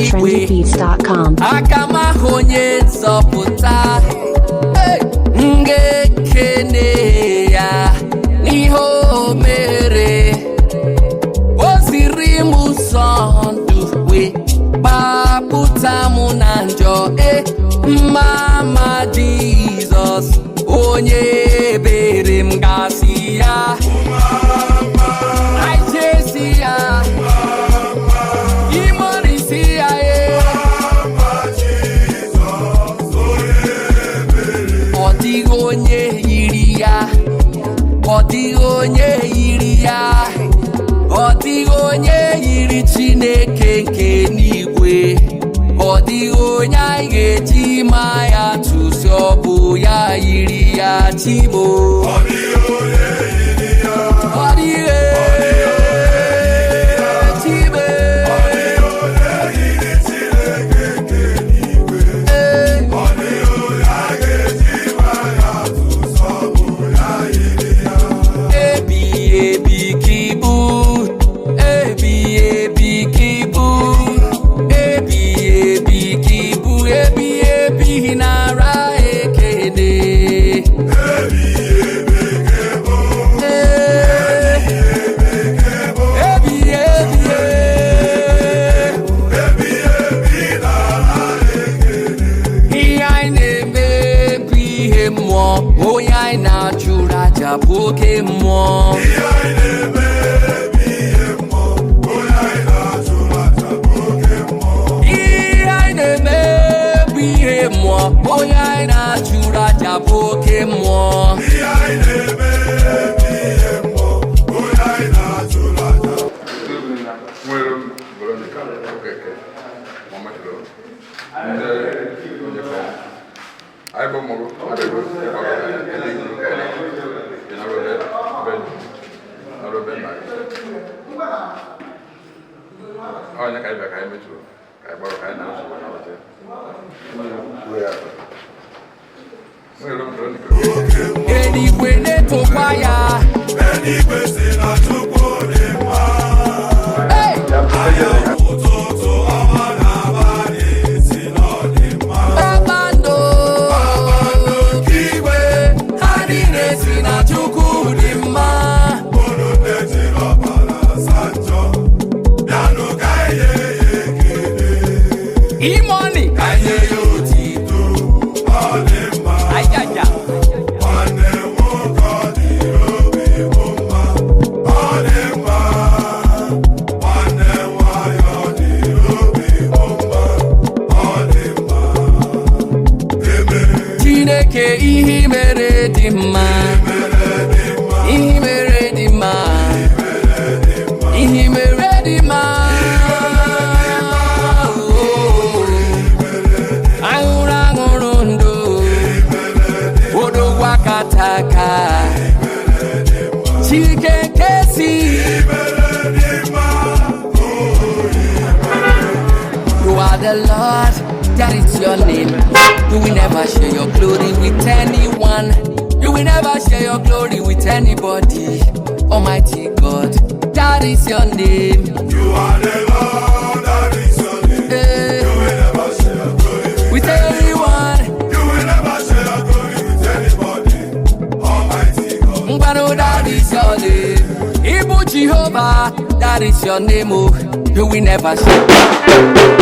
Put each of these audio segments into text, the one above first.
n'igwe. trendybeats.com. Aka m ahụ onye nzọpụta. Hey! M ga-ekene ya n'ihe o mere. O ziri m ụzọ ndụ wee gbapụta m na njọ e mma ma Jizọs onye ebere m gasị ya anyị ya imorisi ya e. Ọ dịghị onye yiri ya, ọ dịghị onye yiri ya, ọ dịghị onye yiri Chineke nke n'igwe. Ọ dịghị onye anyị ga-eji ma ya tụsị, ọ bụ ya yiri ya chimo. Ọ dịghị chime. Ee. Ebi ebi ka ibu, ebi ebi ka ibu, ebi ebi ka ibu, ebi ebi nara ekele. Ee, ebi ebi ee. Ihe anyị na-eme bụ ihe mmụọ, onye anyị na-achụrụ aja bụ oke mmụọ. Ihe anyị na-eme bụ ihe mmụọ, onye anyị na-achụrụ aja bụ oke mmụọ. Nwere m Veronica Okeke, Mama Chiro, ndị onye fọ. Anyị bụ mụrụ adịgo ịgbakọ ele igbo ka ele ịnọrọbe be nọrọbe nna gị. Onye ka anyị bịa ka anyị mechuru ka anyị gbara ka anyị na-asụ na ọchị. Nwere m Veronica Okeke. Eluigwe na-etokwa ya. Eluigwe si na Chukwu dị mma. Hey! Ụtụtụ ọma na abalị si na ọ dị mma. Kpakpando igwe ha niile si na Chukwu dị mma. Unu nne jiri ọbara asa njọ. Bịanụ ka anyị nye ya ekele. Imoni ka nye ya otito. Ọ dị mma. Ajaja. Nwanne nwoke ọ dịrị obi bụ mma. Ọ dị mma. Nwanne nwanyị ọ dịrị obi bụ mma. Ọ dị mma. Eme. Chineke ihe i mere dị mma. Ihe i mere dị mma. Ihe i mere dị mma. Oh. Aṅụrụ aṅụrụ ndụ. Odogwu akataka. Chike kesi. You are the Lord, that is your name. You will never share your glory with anyone. You will never share your glory with anybody. Almighty God, that is your name. You are the Lord, that is your name. Eh, You will never share your glory with anyone. You will never share your glory with anybody. Almighty God. Ngwanu, that is your name. Ibu Jehovah, that is your name. Oh, you will never share.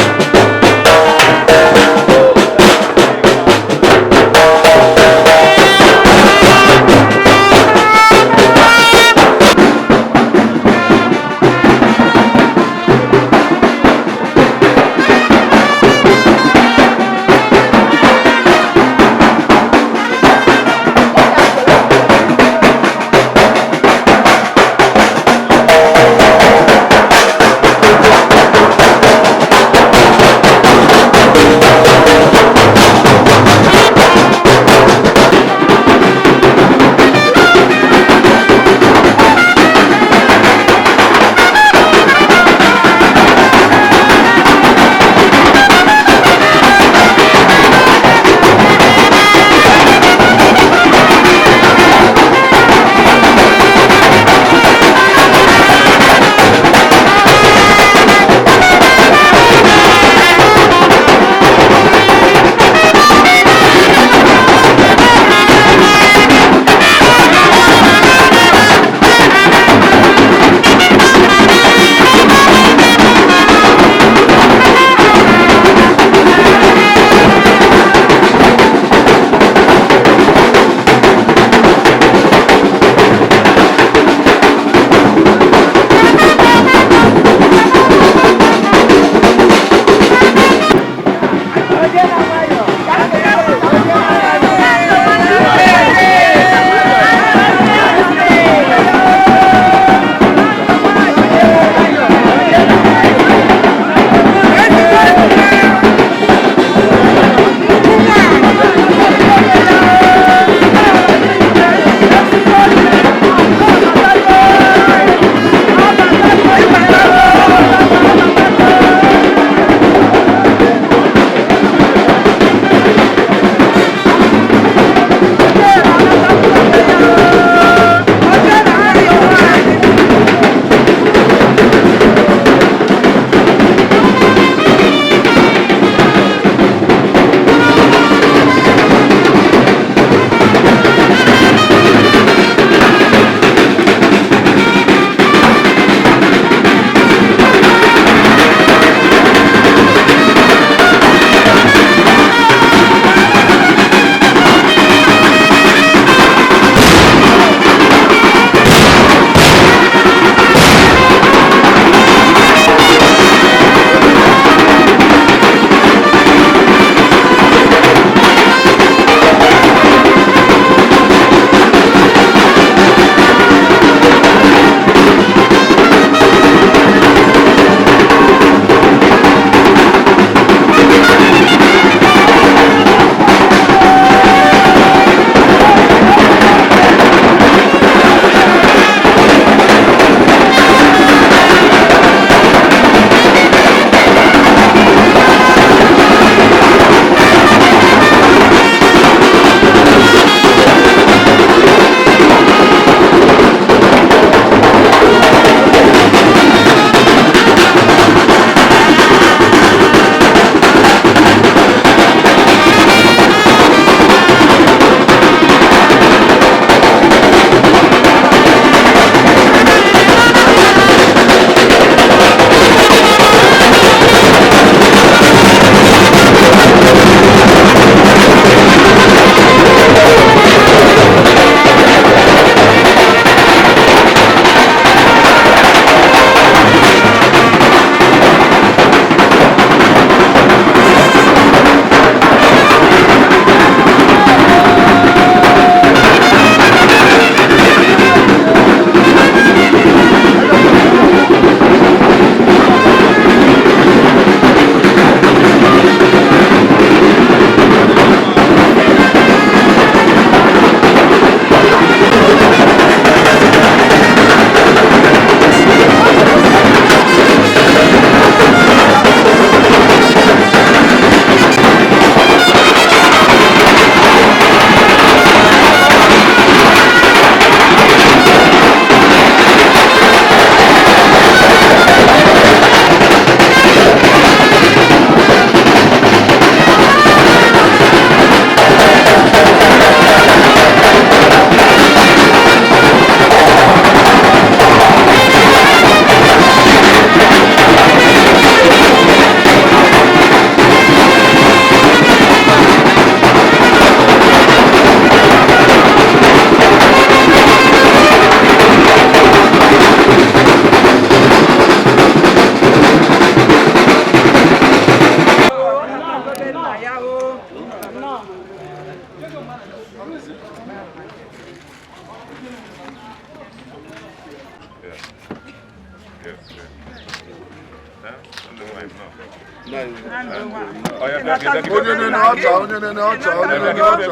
Onye nene ọcha, onye nene ọcha, onye nene ọcha.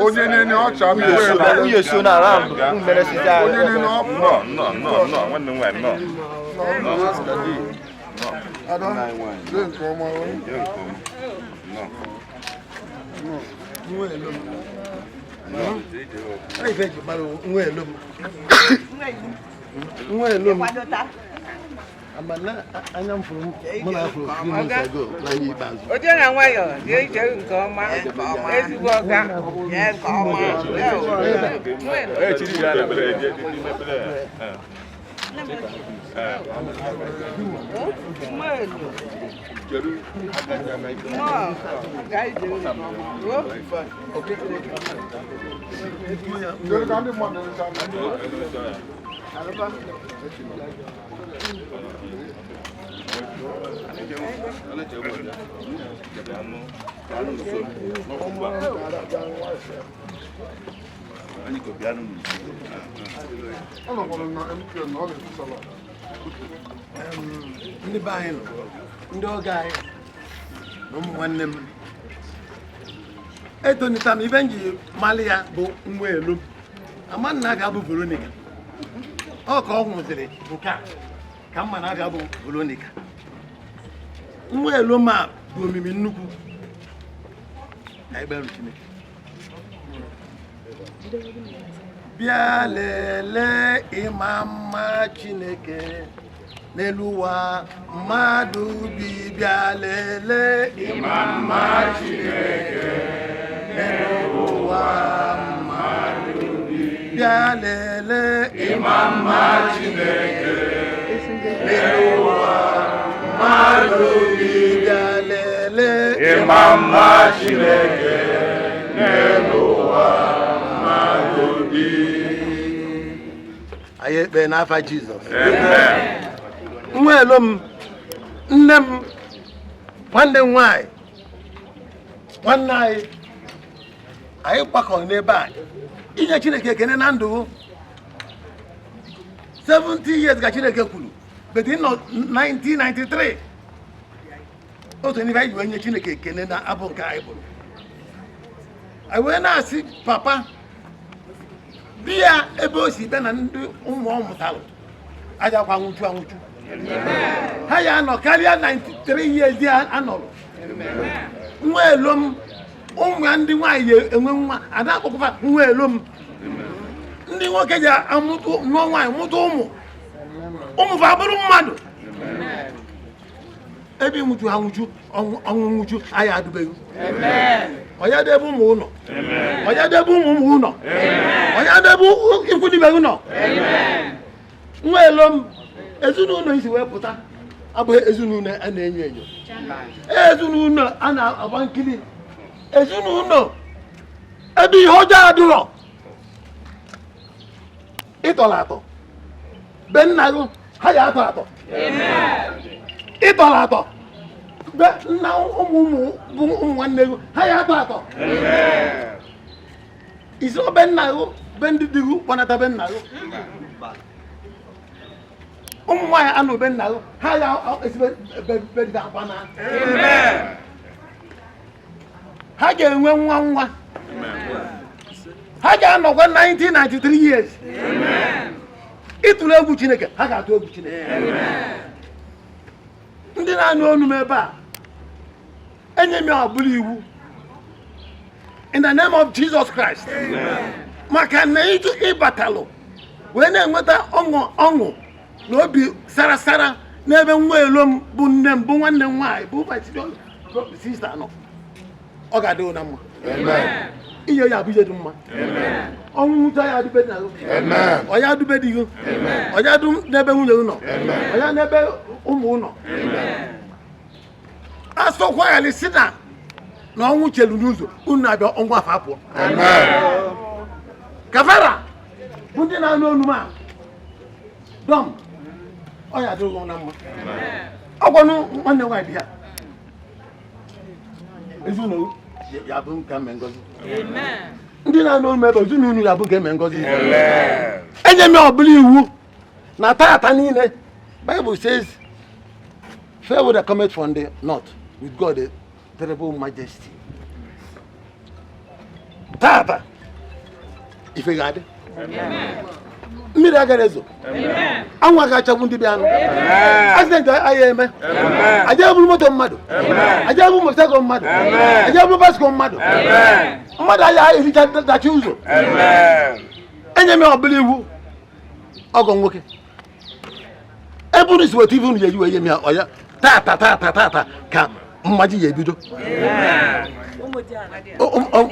Onye nene ọcha, Nwunye so na round mere site. Onye nene ọpụ. Nnọọ, nnọọ, nnọọ, nnọọ, nwanne m nwaanyị, nnọọ. Ada, jee nke ọma. O. Jee nke ọma. Nnọọ. Nwa elo m. Ọ ife eji mara nwa elo m. Nwa elo m. Ama na anya m fụrụ mụ na afụrụ few months ago n'anya ikpeazụ. Oje na nwayọ jee ije nke ọma, ezigbo ọga, jee nke ọma. Ee, chiri ya na ebere, jee, jee, jee, ebere. Ee. Ee. Nwelu nnọọ, gaa ije nke ọma. Kedu ka ndị mmadụ na-echa ndụ? Ọ nọkwara na MTN na ọ na-esi salad. Ndị be anyị nọ, ndị ọgọ anyị na ụmụ nwanne m etonita m, ibe m ji mali ya bụ nwa elu ama nna ga bụ Veronica. Ọ ka ọ nwụziri nke a ka mma na abịa bụ Veronica. Nwa elu ma bụ omimi nnukwu na ekpere Chineke. Bịa lelee ịma mma Chineke n'elu ụwa mmadụ bi. Bịa lelee ịma mma Chineke n'elu ụwa mmadụ bi. Bịa lelee ịma mma Chineke n'elu ụwa mmadụ bi. Bịa lelee Ịma mma Chineke n'elu ụwa mmadụ bi. Anyị ekpe n'afa Jizọs. Amen. Nwa elo m, nne m, nwanne m nwanyị, nwanne anyị, anyị gbakọrọ n'ebe a inye Chineke ekene na ndụ 70 years ka Chineke kwuru, but in 1993 otu n'ife anyị ji wee nye Chineke ekene na abụ nke anyị bụrụ. Anyị wee na-asị papa di ya ebe o si bịa na ndị ụmụ ọ mụtalụ ajakwa anwụchu anwụchu, ha ya anọ karịa 93 years ya anọrọ. Nwa elo m, ụmụ ya ndị nwaanyị ya enwe nwa ada akpọkọfa nwa elo m. Ndị nwoke ji amụtụ nụọ nwaanyị, mụta ụmụ, ụmụ fa bụrụ mmadụ. Ebe ịnwụchu ha nwụchu, ọnwụ ọnwụ nwụchu anyị adụbeghị. Onye debe ụmụ ụlọ, onye debe ụmụ ụmụ ụlọ, onye debe ikwu n'ibe ụlọ. Nwa elo m, ezinụlọ isi wee pụta abụghị ezinụlọ a na-enyo enyo, ezinụlọ a na-agba nkiri, ezinụlọ ebe ihe ọjọọ adịrọ. Ịtọrọ atọ be nna gị, ha ya atọ atọ. Ịtọrọ atọ be nna ụmụ ụmụ bụ ụmụ nwanne gị, ha ya atọ atọ. Isi be nna gị, be ndị di gị, kpọnata be nna gị, ụmụ nwaanyị anụ be nna gị, ha ya esibe be di akwa na ha ga-enwe nwa nwa, ha ga-anọkwa 1993 years. Ịtụrụ egwu Chineke, ha ga-atụ egwu Chineke. Ndị na-anụ onu m ebe a, enye m ya ọbụla iwu in the name of Jesus Christ, maka na ịjụ ịbatalụ wee na-enweta ọṅụ, ọṅụ na obi sara sara n'ebe nwa elo m bụ nne m, bụ nwanne m nwaanyị, bụ my senior sister nọ, ọ ga-adịghị na mma. Inye ya abụ ihe dị mma. Ọnwụ nwute ya adịbe na ọ ya adụbe di gị, ọ ya adụ n'ebe nwunye gị nọ, ọ ya n'ebe ụmụ nọ. Asọkwa ya si na na ọnwụ chelu n'ụzọ unu abịa, ọnwụ afọ apụọ. Kafara bụ ndị na-anụ onu m a dọm, ọ ya adịghị na mma. Ọgwanụ nwanne nwaanyị dị ya, ezinụlọ ya bụ nke mme ngozi. Ndị na-anụ olu m ebe, ezinụlọ ya bụ nke mme ngozi. Enye m ọbụla iwu na tata niile. Bible says Fair weather cometh from the north with God a terrible majesty. Tata ife ga-adị, mmiri agaghị ezo, anwụ agaghị achagbu ndị bịa anụ, accident agaghị eme, aja eburu moto mmadụ, aja eburu motorcycle mmadụ, aja eburu bicycle mmadụ, mmadụ agaghị ericha dachi ụzọ. Enye m ọbụla iwu ọgọ nwoke ebe unu si weta ife unu ga-eji wee nye m ya ọya tata tata tata ka mmaji ya ebido.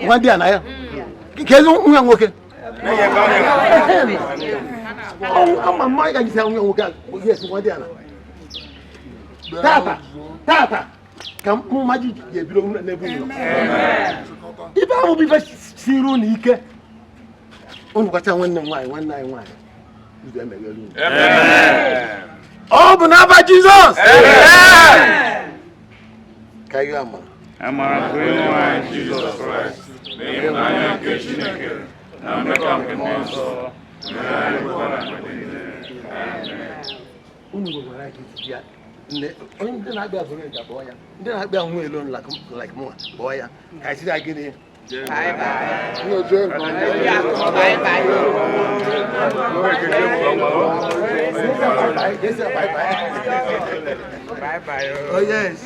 Nwa dị ya na ya ka ezi nwa nwoke ama mma ga jisi nwa nwoke yes nwa dị ya na tata tata ka mmaji ya ebido n'ebe unu nọ. Ife ahụ bụ ife siri unu ike unu kwacha nwanne m nwaanyị nwanne anyị nwaanyị ụzọ emeghere unu. Ọ bụ n'afa Jizọs ka ihe amara Amara nke Onyenwe anyị Jizọs Kraịst na ịhụnanya nke Chineke na mmekọ nke Mmụọ Nsọ nyere anyị ugbu a na mgbe niile. Unu nwekwara ike iti ya nne onye ndị na-akpịa Veronica kpọọ ya, ndị na-akpịa nwa elo like mụnwa kpọọ ya ka anyị sị ya gịnị. Bye bye. Bye bye. Oh yes.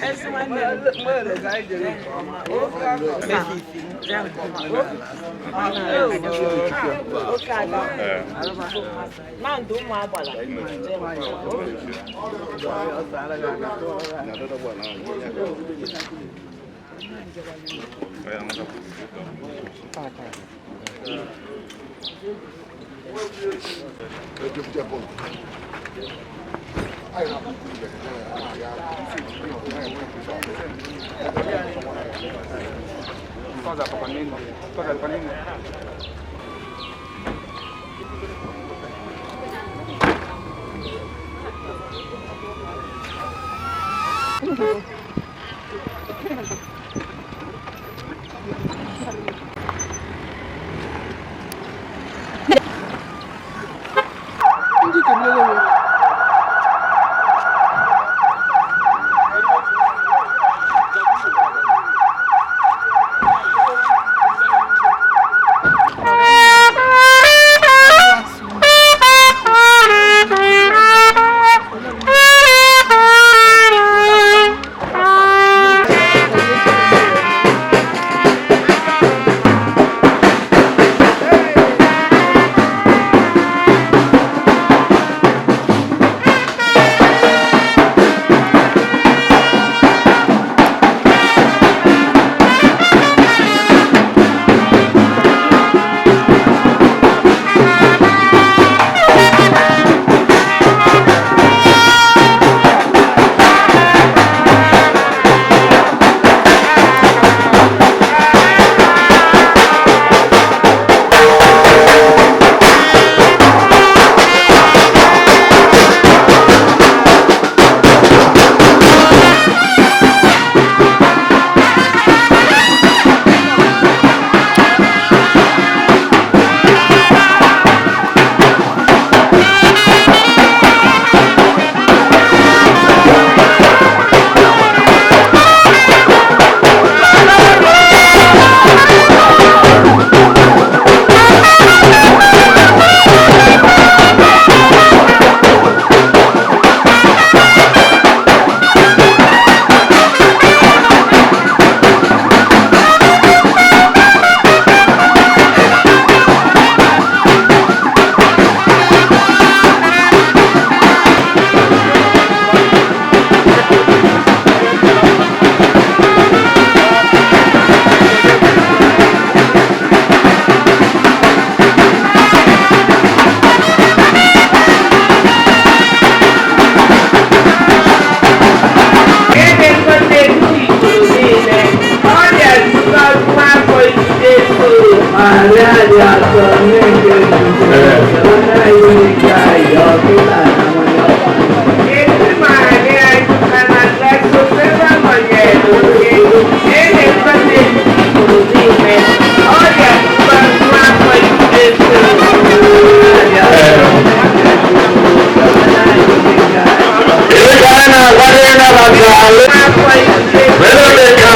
Veronica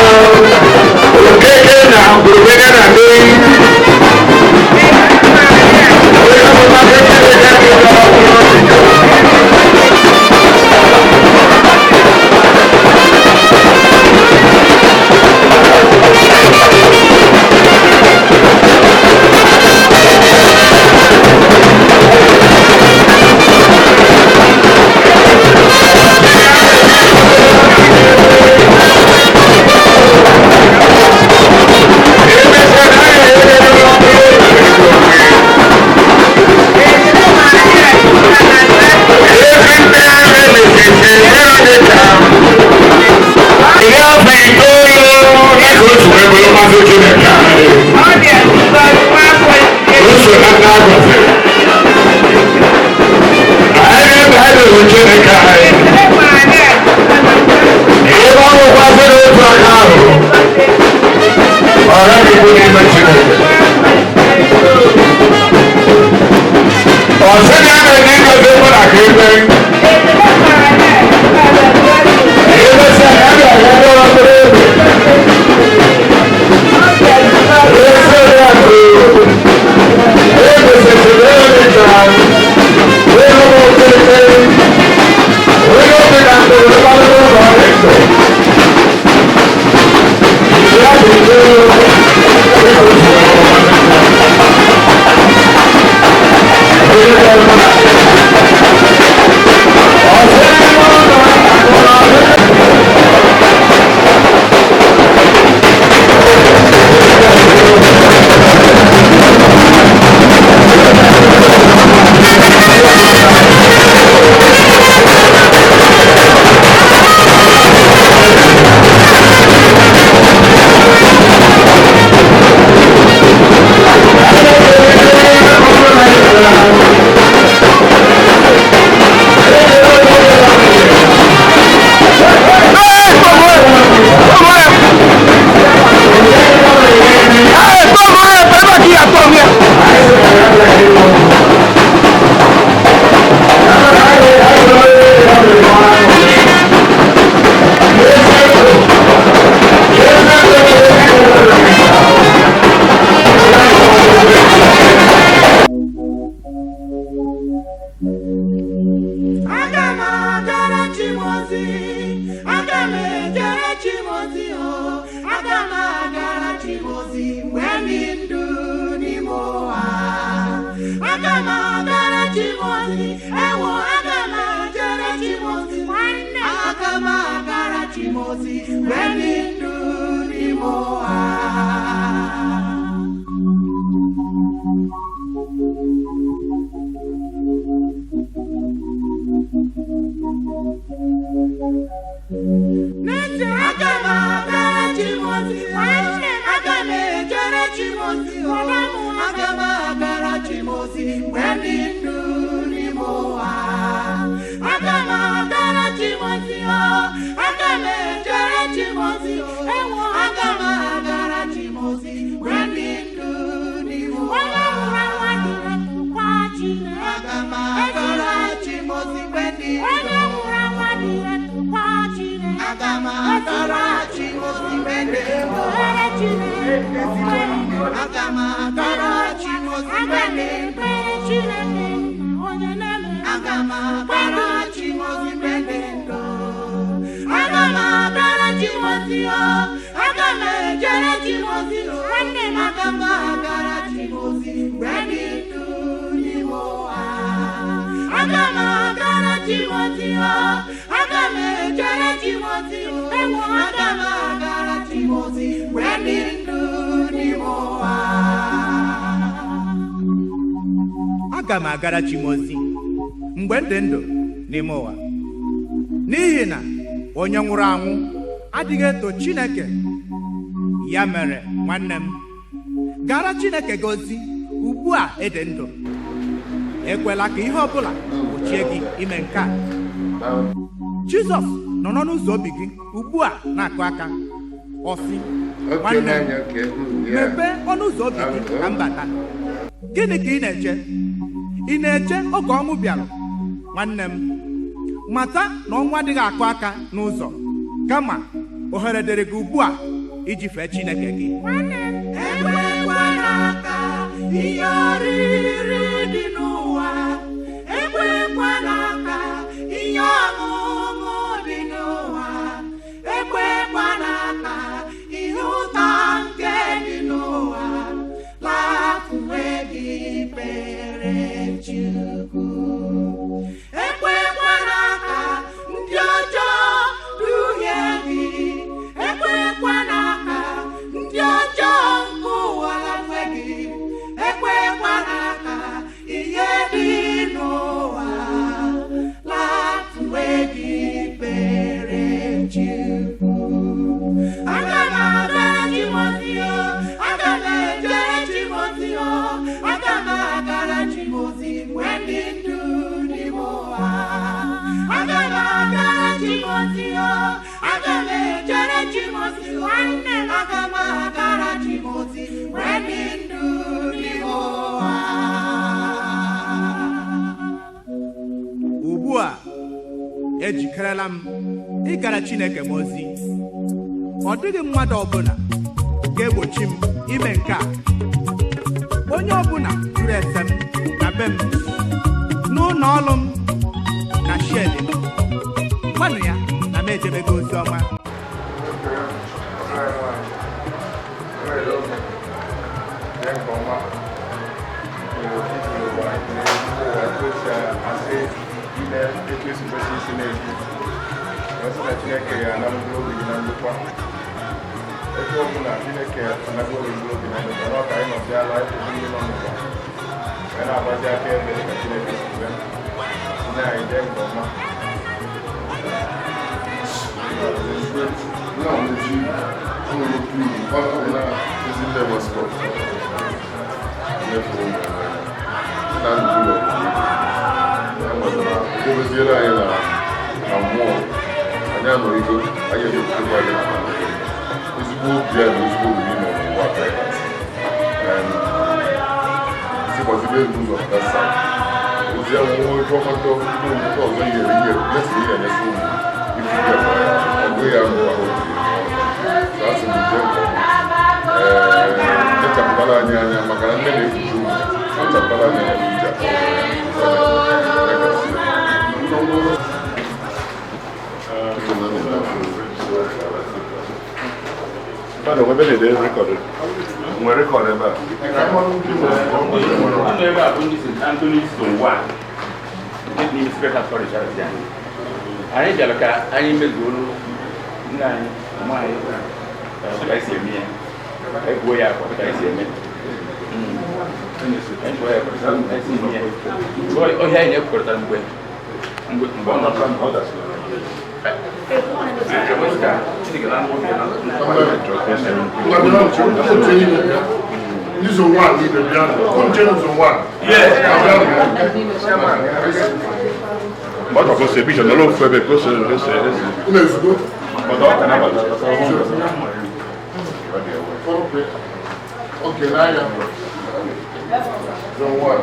Okeke na Ngwurugbe na Ndoi. Aga m agara Chimozi, aga m ejere Chimozi o, aga m agara Chimozi mgbe dị ndụ n'ime ụwa. Aga m agara Chimozi, ewo aga m ejere Chimozi, nwanne aga m agara Chimozi mgbe dị ndụ n'ime ụwa. N'ezie aga m agara Chimozi, nwanne m aga m ejere Chimozi, aga m agara Chimozi mgbe dị ndụ n'ime ụwa. Aga m agara Chimozi, o, aga m ejere Chimozi, ewo aga m agara Chimozi mgbe dị ndụ n'ime ụwa. Aga m agara Chimozi mgbe dị ndụ. Aga m agara Chimozi mgbe dị ndụ. Aga m agara Chimozi mgbe dị ndụ. Aga m agara Chimozi mgbe dị ndụ. Aga m agara Chimozi o, aga m ejere Chimozi o, nwanne m aga m agara Chimozi mgbe dị ndụ n'ime ụwa. Aga m agara Chimozi o, aga m ejere Chimozi o, ewo aga m agara Chimozi mgbe dị ndụ n'ime ụwa. Aga m agara Chimozi mgbe m dị ndụ n'ime ụwa, n'ihi na onye nwụrụ anwụ adịghị eto Chineke. Ya mere nwanne m, gara Chineke gị ozi ugbu a ị dị ndụ. Ekwela ka ihe ọbụla gbochie gị ime nke a. Jizọs nọ n'ọnụ ụzọ obi gị ugbu a na-akụ aka. Ọ sị, nwanne m, mepee ọnụ ụzọ obi gị ka m bata. Gịnị ka ị na-eche? Ị na-eche oge ọnwụ bịara? Nwanne m, mata na ọnwụ adịghị akụ aka n'ụzọ. Kama ohere dịrị gị ugbu a iji fee Chineke gị. Ekwekwala ka ihe oriri dị n'ụwa, ekwekwala ka ihe ọṅụṅụ dị n'ụwa, ekwekwala ka ihe ụtọ nke dị n'ụwa lafuwe gị ikpere Chukwu. Ekwekwala ka ndị ọjọọ duhie gị, ekwekwala ka ndị ọjọọ nke ụwa lafue gị, ekwekwala ka ihe dị n'ụwa lafue gị ikpere Chukwu. Aga m agara Timoti o, aga m ejere Timoti o, aga m agara Timoti mgbe ndị ndụ n'ime ụwa. Aga m agara Timoti o, aga m ejere Timoti o, aga m agara Timoti mgbe ndị ndụ n'ime ụwa. Ugbu a ejikerela m ịgara Chineke m ozi. Ọ dịghị mmadụ ọbụla ga-egbochi m ime nke a. Onye ọbụla jụrụ ese m na be m, n'ụlọ ọrụ m na shed m, gwanụ ya na m ejebego ozi ọma. Chineke ya na mkpụrụ obi gị na ndokwa ebe ọ bụla Chineke anagoro mkpụrụ obi na ndokwa na ọka anyị nọzi ala ịkpụzi ndị nọ n'ụwa wee na-agbazi aka ebe dịka Chineke si wee ndị anyị jee nke ọma. Edobeziere anyị na mmụọ anyị anọghịgo anyị edepụtakwa gị ezigbo obi a na ezigbo obi nọ n'ụwa si gbazibe elu ụzọ gasa ozi ahụ nwa oke ọkpata ndị ndị ọzọ nyere nyere nyesịrị ihe nyesị ụmụ ifu ya ọgụ ya mbụ ahụ asị m jee nke ọma. Ee, lechapụtara anyị anya maka na nne na-ekpuchi ụmụ lechapụtara anyị anya n'ije a. Mmadụ nwebe na-ede rekọdụ nwere rekọdụ ebe a. Ụlọ ebe a bụ ndị St. Anthony's Zone 1 nke dị n'ime Sacred Heart Parish Arịsịa. Anyị bịara ka anyị mezuoro nne anyị, mama anyị, dịka anyị si eme ya. Anyị gbuo ya akwa dịka anyị si eme. Anyị gbuo ya akwa dịka anyị si eme ya. Ọhịa anyị na-ekwekọrịtara mgbe mgbe mgbe ọ nọ. Zone 1, But of course, bishop, no febe, because Okay, now Zone 1.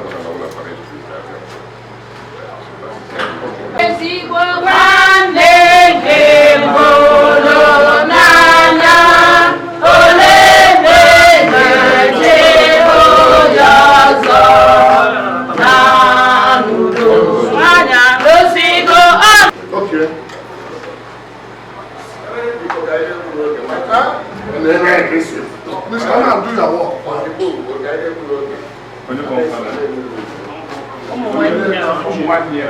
Ezigbo nwanne nke mbụrụ n'anya, ole mgbe na-eche onye ọzọ na n'udo. Anya osigo ọ. Okay. Please come and do your work. Ụmụ nwanne ya. Ụmụ nwanne ya.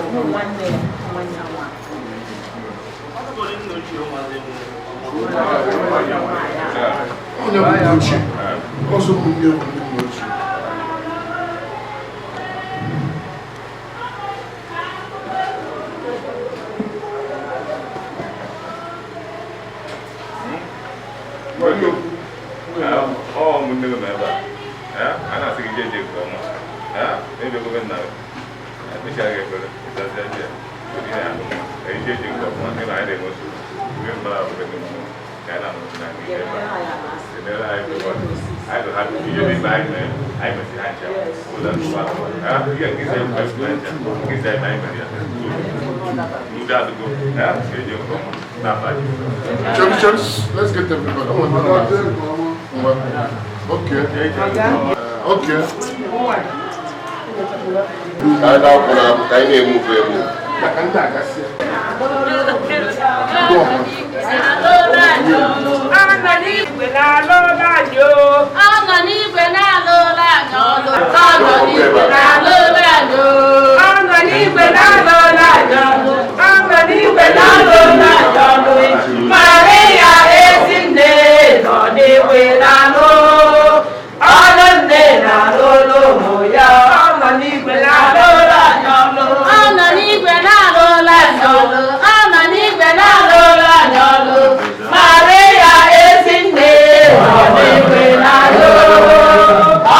Ụmụ nwanne ya, nwanne ya nwaanyị. Onye bụ nne ochie. Ọzọ ụmụnne bụ ndị nna ochie. Ọ ụmụnne gị nọ ebe a. A na-asị gị jee jee nke ọma. Ebe ebe nna gị. Ekpechara gị ekpere, ịzazịa ji ya. Obi na-adụ mma. Anyị jee jee nke ọma, ị na anyị na-enwe nsogbu. Ndị mmadụ abụghị ndị mmụọ. Ka anyị na-anọchi na ndị ebe a. Emere anyị bụ anyị bụ ha bụ ihe dị mkpa anyị mere, anyị mesịrị ha ncha. Ụlọ nsogbu ahụ. Ihe nke isi anyị mesịrị ha ncha. Nke isi anyị mere ya. N'udo adịgo. Eji nke ọma n'afa Jizọs. Chum, chum, let's get everybody. Oh, no, no. Okay. Okay. Ka anyị na-akwụ na ka anyị na-emuve emu. Maka ndị agasị. Ọ nọ n'igwe na-alụ ụlọ anyị o. Ọ nọ n'igwe na-alụ ụlọ anyị ọlụ. Ọ nọ n'igwe na-alụ ụlọ anyị o. Ọ nọ n'igwe na-alụ ụlọ anyị ọlụ. Ọ nọ n'igwe na-alụ ụlọ anyị ọlụ. Maria ezinne nọ n'igwe na-alụ. Ọlụ nne na-alụ ụlọ ụmụ ya. Ọ nọ n'igwe na-alụ ụlọ anyị ọlụ. Ọ nọ n'igwe na-alụ ụlọ anyị ọlụ. Ọ nọ n'igwe na-alụ ụlọ anyị ọlụ. Maria ezinne nọ n'igwe na-alụ.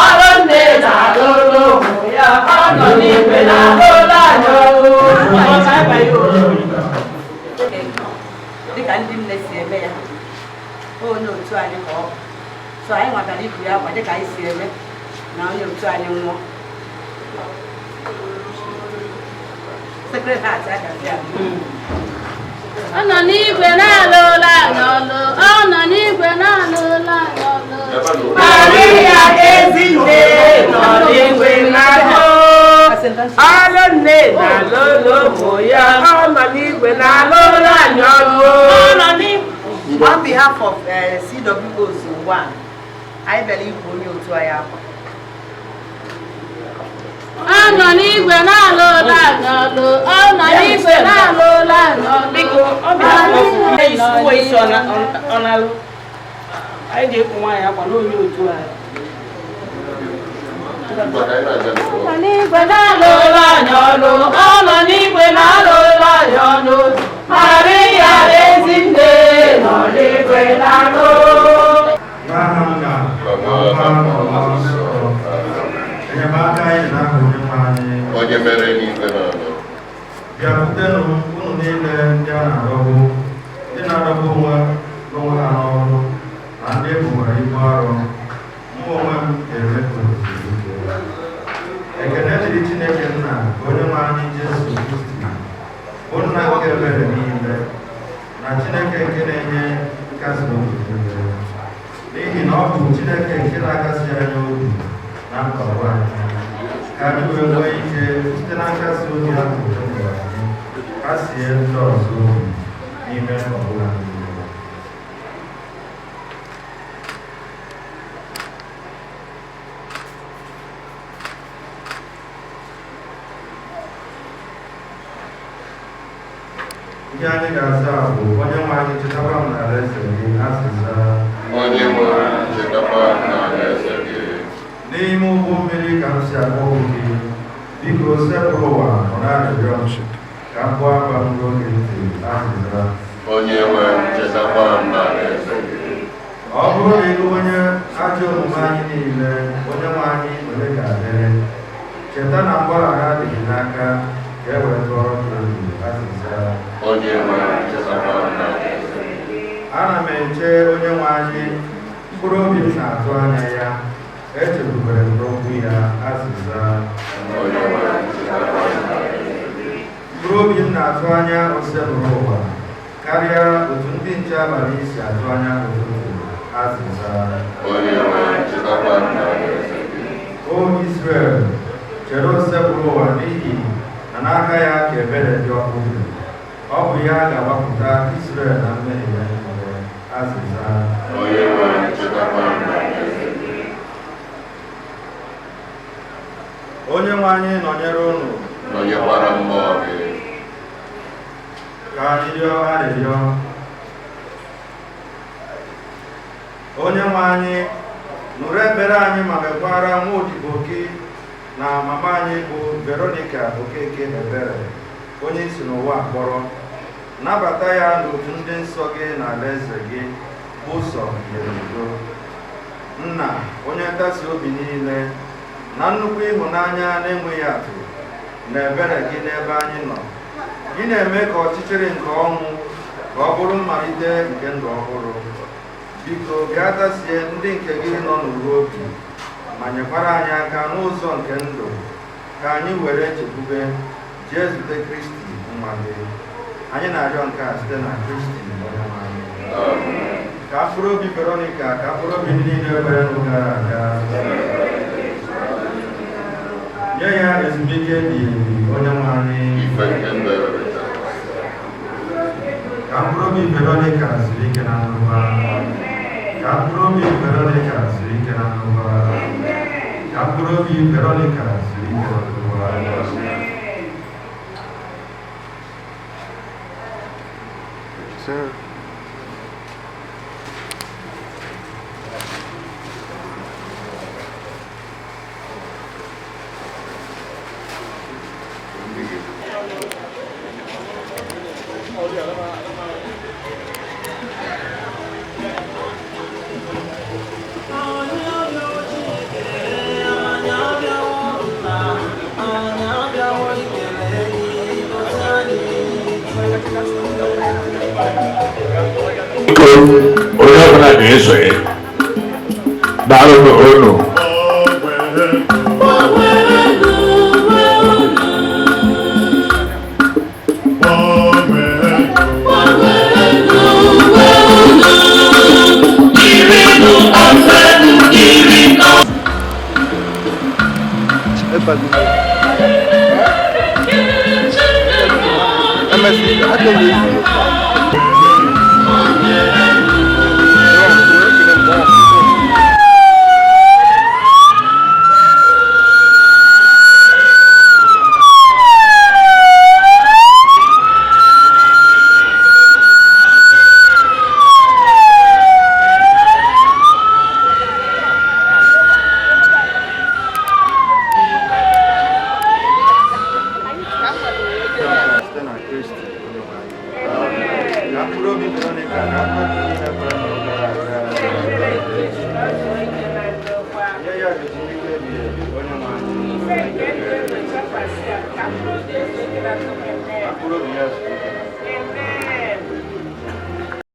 Ọlụ nne na-alụ ụlọ ụmụ ya. Ọ nọ n'igwe na-alụ ụlọ anyị ọlụ. Dịka ndị nne si eme ya, onye otu anyị ka ọ bụ. So anyị nwatara ibu ya akwa dịka anyị si eme na onye otu anyị nwụọ. Sacred Heart agazi abịa. Ọ nọ n'igwe na-alụ ụlọ anyị ọlụ. Ọ nọ n'igwe na-alụ ụlọ anyị ọlụ. Maria ezinne nọ n'igwe na-alụ. Ọlụ nne na-alụ ụlọ ụmụ ya. Ọ nọ n'igwe na-alụ ụlọ anyị ọlụ. On behalf of CWO Zone 1, anyị bịara ikwu onye otu anyị akwa. Ọ nọ n'igwe na-alụ ụlọ anyị ọlụ. Ọ nọ n'igwe na-alụ ụlọ anyị ọlụ. Biko, ọ bịara uwe isi ọ na-alụ. Anyị ga-ekpu nwaanyị akwa na onye otu anyị. Ọ nọ n'igwe na-alụ ụlọ anyị ọlụ. Ọ nọ n'igwe na-alụ ụlọ anyị ọlụ. Maria ezinne nọ n'igwe na-alụ. N'aha nna na nwa na Mmụọ Nsọ. Enyemaka anyị n'aha Onyenwe anyị. Onye mere n'igwe na ala. Bịakwutenụ unu niile ndị a na-adọgbu, ndị na-adọgbu onwe n'onwe ha n'ọrụ na ndị e bugoro ibu arọ, mụ onwe m ga-eme ka unu zuo ike. Ekene dịrị Chineke Nna nke Onyenwe anyị Jesu Kristi, bụ Nna nke ebere niile, na Chineke nke na-enye nkasi obi niile. N'ihi na ọ bụ Chineke nke na-akasi anyị obi na mkpagbu anyị, ka anyị wee nwee ike site na nkasi obi ahụ o nyere anyị, kasie ndị ọzọ obi n'ime mkpagbu ha niile. Ihe anyị ga-aza bụ Onyenwe anyị chetakwa m n'alaeze gị. Azịza. Onye nwe anyị chetakwa m n'alaeze gị. N'ime ụgbọ mmiri ka m si akpọku gị, biko sepụrụ ụwa nọ na-arịrịọ m ka m bụọ akwa m ruo gị ntị. Azịza. Onye nwe m chetakwa m n'alaeze gị. Ọ bụrụ na ịbụ onye ajọ omume anyị niile, Onyenwe anyị onye ga-adịrị? Cheta na mgbaghara dị gị n'aka ka e wee tụọrọ gị egwu. Azịza. Onye nwe m chetakwa m n'alaeze gị. Ana m eche Onyenwe anyị, mkpụrụ obi m na-atụ anya ya, echekwubere m n'okwu ya. Azịza. Onye nwe m chetakwa m n'alaeze gị. Mkpụrụ obi m na-atụ anya osebụrụ ụwa karịa otu ndị nche abalị si atụ anya ụtụtụ. Azịza. Onye nwe m chetakwa m n'alaeze gị. O Israel, chere osebụrụ ụwa n'ihi na n'aka ya ka ebere dị ọkụ dị. Ọ bụ ya ga-agbapụta Israel na mmehie ya niile. Azịza. Onye nwe m chetakwa m n'alaeze gị. Onyenwe anyị nọnyere unu. Nọnyekwara mmụọ gị. Ka anyị rịọ arịrịọ. Onyenwe anyị, nụrụ ekpere anyị ma mekwara nwa odibo gị na mama anyị bụ Veronica Okeke ebere, onye si n'ụwa kpọrọ. Nabata ya n'otu ndị nsọ gị na alaeze gị bụ ụzọ nyere udo. Nna, onye ntasi obi niile, na nnukwu ịhụnanya na-enweghị atụ na ebere gị n'ebe anyị nọ, gị na-eme ka ọchịchịrị nke ọnwụ ka ọ bụrụ mmalite nke ndụ ọhụrụ. Biko bịa tasie ndị nke gị nọ n'uwe obi ma nyekwara anyị aka n'ụzọ nke ndụ, ka anyị were chekwube jee zute Kristi. nwa gị. Anyị na-arịọ nke a site na Kristi onye nwe anyị. Ka mkpụrụ obi Veronica, ka mkpụrụ obi ndị niile kwere nụ gara aga nye ya ezumike ebighị ebi, onye nwe anyị. Ka mkpụrụ obi Veronica zuru ike na ndokwa. Ka mkpụrụ obi Veronica zuru ike na ndokwa. Ka mkpụrụ obi Veronica zuru ike na ndokwa. Sir. Biko, onye ọbụla na-esonye, daalụ unu.